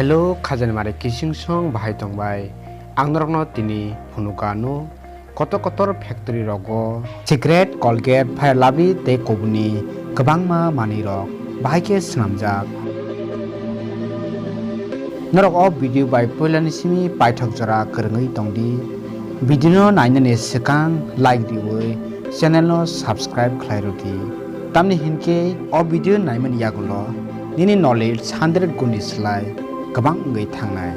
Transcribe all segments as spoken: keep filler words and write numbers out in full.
Hello, khajani mare kising song bahai tongbai. Ang norokno tini phunukano kotor kotor factory rogo cigarette, Colgate, Fair Lovely tei kubuni kwbangma manwi rok bahai khe swnamjak. Norok o video bai puilani simi paithak jora kwrwngwi tongdi. Video no nainani swkang like riwi channel no subscribe khlai rwdi. Tamni hinkhe o video naimani yagulo nini knowledge hundred guni slai kwbang wngwi thangnai.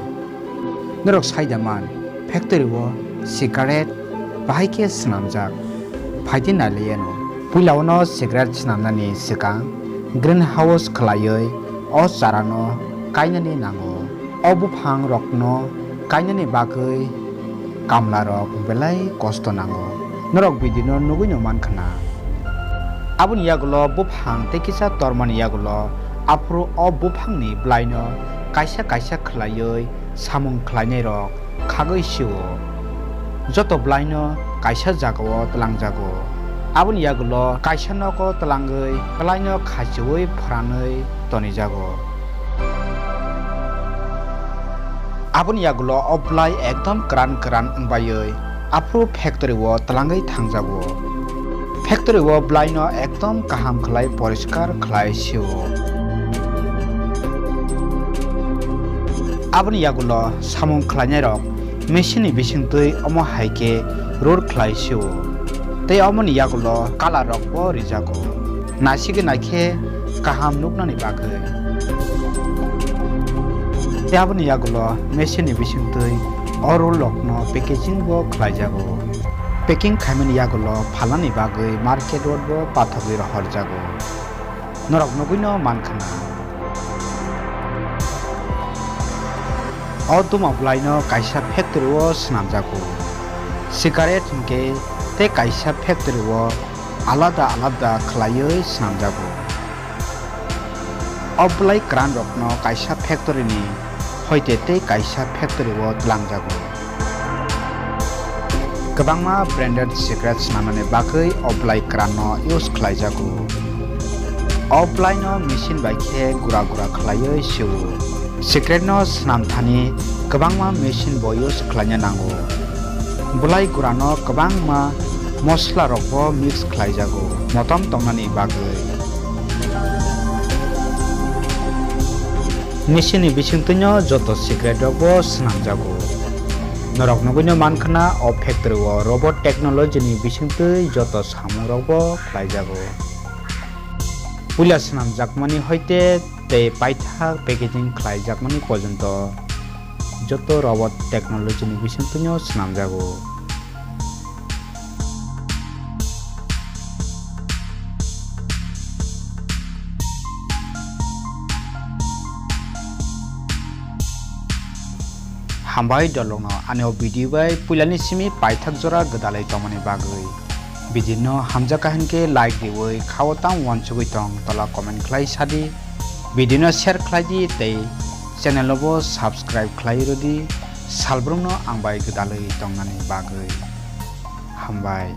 Norok sai da man, factory o cigarette bahai khe swnamjak. Phaidi nailaiano. Puila ono cigarette swnamnani swkang greenhouse khlaiwi o charano kainani nango. O buphang rokno kainani bagwi kamlarok belai kosto nango. Norok video no nugwi no mankha na. Aboni yagulo buphang tei kisa tormani yagulo aphuru o buphangni bwlaino kaisa kaisa khlaiwi samung khlainairok khagwi sio. Joto bwlaino kaisa jagao twlangjago. Aboni yagulo kaisa nogo twlangwi bwlaino khachiui phwranwi tonijago. Aboni yagulo o bwlai ekdom kwran kwran wngbai aphuru factory o twlangwi thangjago. Factory o bwlaino ekdom kaham khlai poriskar khlai sio. Aboni yagulo samung khlainairok machine ni bisingtwi omo hai khe rur khlai sio. Tei omoni yagulo colour rokbo rijago. Naisigwi naikhe kaham nuknani bagwi. Tei aboni yagulo machine ni bisingtwi o roll rokno packaging bo khlaijago. Packing khaimani yagulo phalnani bagwi market road bo pathogwi rohorjago. Norok nugwino mankha na. O duma bwlaino kaisa factory o swnamjago. Cigarette hinkhe tei kaisa factory o alada alada khlaiwi swnamjago. O bwlai kwran rokno kaisa factory ni hoite tei kaisa factory o twlangjago. Kwbangma branded cigarette swnamnani bagwi o bwlai kwran no use khlaijago. O bwlai no machine bai khe gura gura khlaiwi sio. Cigarette no swnam thani kwbangma machine bo use khlaina nango. Bwlai gurano kwbangma mosla rokbo mix khlaijago motom tongnani bagwi. Machine ni bisingtwino joto cigarette rokbo swnamjago. Norok nugwino mankha na o factory o robot technology ni bisingtwi joto samung rokbo khlaijago. Puila swnamjakmani hoite tei paithak packaging khlaijakmani porjonto joto robot technology ni bisingtwino swnamjago. Hambai dolongno ani o video bai puilani simi paithak jora gwdalwi tongmani bagwi. Video no hamjakha hinkhe like riwi khao tang uansugwi tong tola comment khlai sadi. Video no share khlai di tei channel o bo subscribe khlai rwdi salbrumno ang bai gwdalwi tongnani bagwi. Hambai.